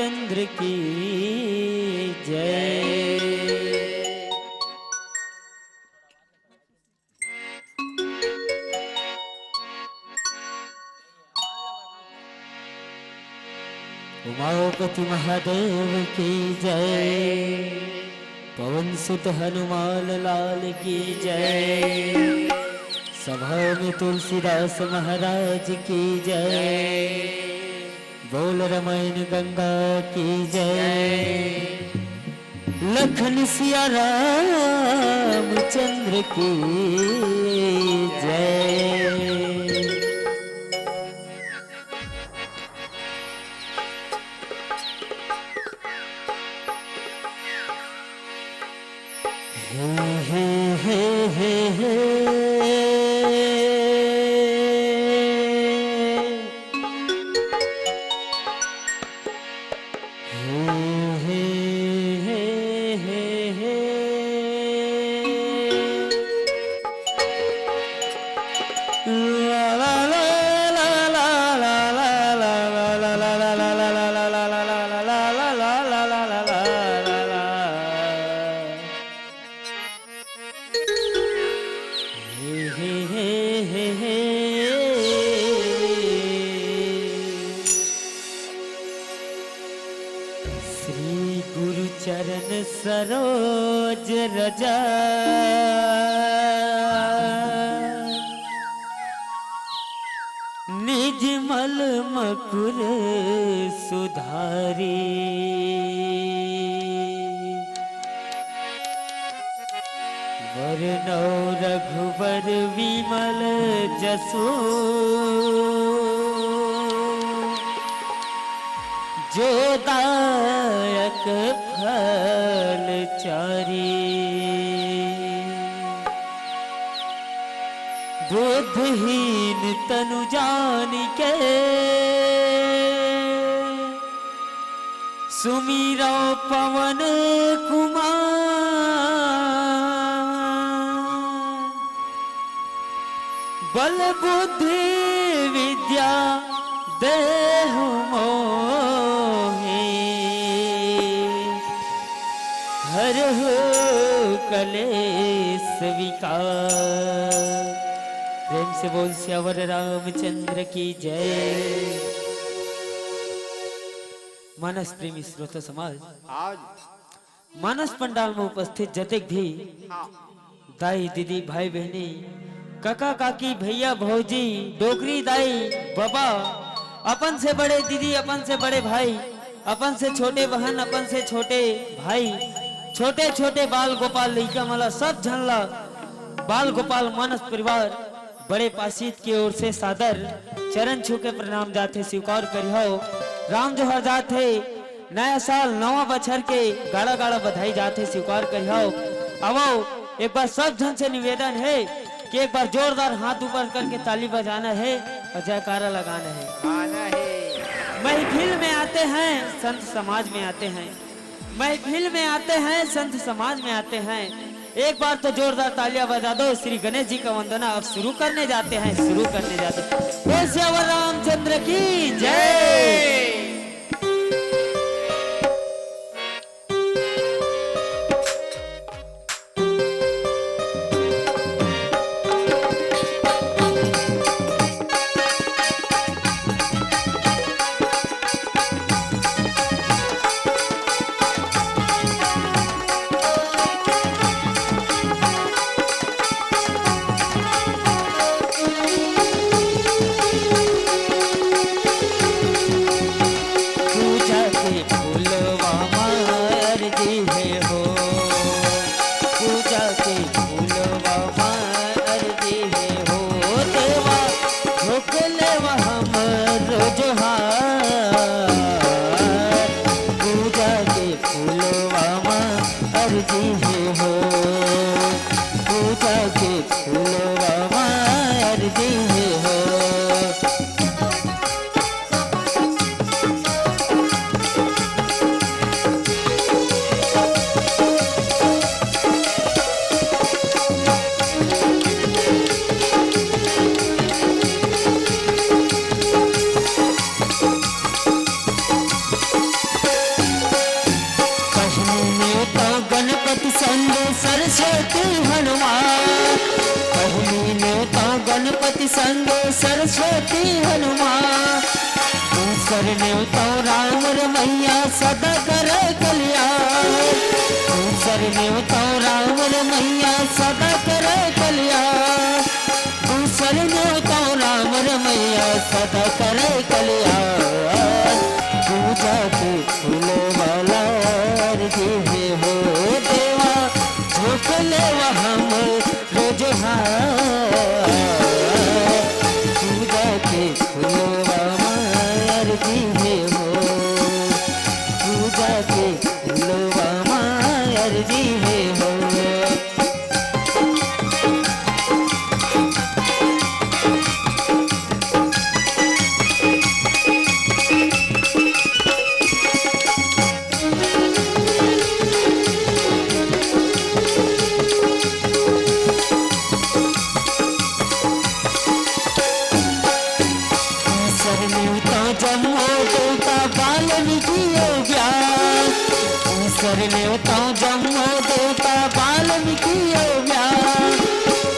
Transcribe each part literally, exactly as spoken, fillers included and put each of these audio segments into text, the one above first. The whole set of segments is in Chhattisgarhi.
चंद्र की जय। उमापति महादेव की जय। पवन सुत हनुमान लाल की जय। सभा में तुलसीदास महाराज की जय। बोल रमायन गंगा की जय। लखन सिया रामचंद्र की जय। श्री गुरु चरण सरोज रजा, निज मल मकुर सुधारी। वरनौ रघुबर विमल जसु, जो दायक फल चारी। बुद्धिहीन तनु जानिके, सुमिरौ पवन कुमार। बल बुद्धि विद्या देहु मोहि, हरहु कलेस विकार। प्रेम से बोल सियावर रामचंद्र की जय। मानस प्रेमी श्रोता समाज, आज मानस पंडाल में उपस्थित जतेक भी हाँ। दाई, दीदी, भाई, बहिनी, काका, काकी, भैया, भौजी, डोकरी दाई, बाबा, अपन से बड़े दीदी, अपन से बड़े भाई, अपन से छोटे बहन, अपन से छोटे भाई, छोटे-छोटे बाल गोपाल लइका मन ला, सब झन ला बाल गोपाल मानस परिवार बड़े पासीत के ओर से सादर चरण छू के प्रणाम जाथे, स्वीकार करिहव। राम जोहार जाथे, नया साल, नवा बछर के गाड़ा गाड़ा बधाई जाथे, स्वीकार करिहव। आवव, एक बार सब झन से निवेदन हे कि एक बार जोरदार हाथ ऊपर करके ताली बजाना हे अउ जयकारा लगाना हे। गाना हे। महफिल में आते हैं, संत समाज में आते हैं। महफिल में आते हैं, संत समाज में आते हैं। एक बार तो जोरदार तालियां बजा दो। श्री गणेश जी का वंदना अब शुरू करने जाते हैं, शुरू करने जाते हैं। बोल सियावर रामचंद्र की जय। पूजा के फूलवा मा अर्जी हे हो, पूजा के फूलवा मा अर्जी हे हो, देवा झोंक लेवा हमरो जोहार। पूजा के फूलवा मा अर्जी हे हो, पूजा के फूलवा मा अर्जी हे हो। सरस्वती हनुमान। पहिली नेवतौं गणपति संग सरस्वती हनुमान। दूसर नेवतौं राम रमैया सदा करे कल्याण। दूसर नेवतौं राम रमैया सदा करे कल्याण। दूसर नेवतौं राम रमैया सदा करे कल्याण। पूजा के फूल वाला अर्जी हे हो देवा, झोंक लेवा हमरो जोहार। पूजा के फूलवा मा अर्जी हे हो, पूजा के फूलवा मा अर्जी हे हो। दूसर नेवतौं जम्मो देवता वाल्मीकि अउ व्यास। दूसर नेवतौं जम्मो देवता वाल्मीकि अउ व्यास।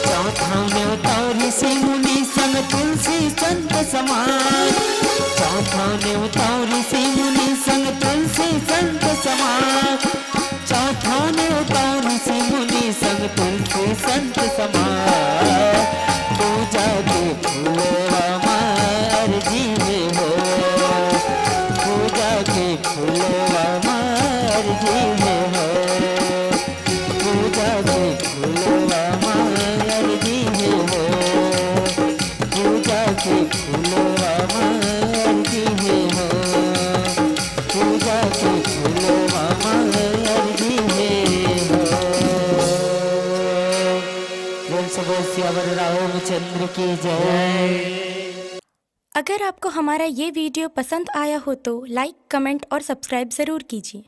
चौथौं नेवतौं ऋषि मुनि संग तुलसी संत समाज। चौथौं नेवतौं ऋषि मुनि संग तुलसी संत समाज। चौथौं नेवतौं ऋषि मुनि संग तुलसी संत समाज। पूजा के फूलवा मा अर्जी हे हो, पूजा के फूलवा मा अर्जी हे हो, पूजा के फूलवा मा अर्जी हे हो, पूजा के फूलवा मा अर्जी हे हो। पूजा के फूलवा मा अर्जी हे हो। प्रेम से बोल सियावर रामचंद्र की जय। अगर आपको हमारा ये वीडियो पसंद आया हो तो लाइक, कमेंट और सब्सक्राइब ज़रूर कीजिए।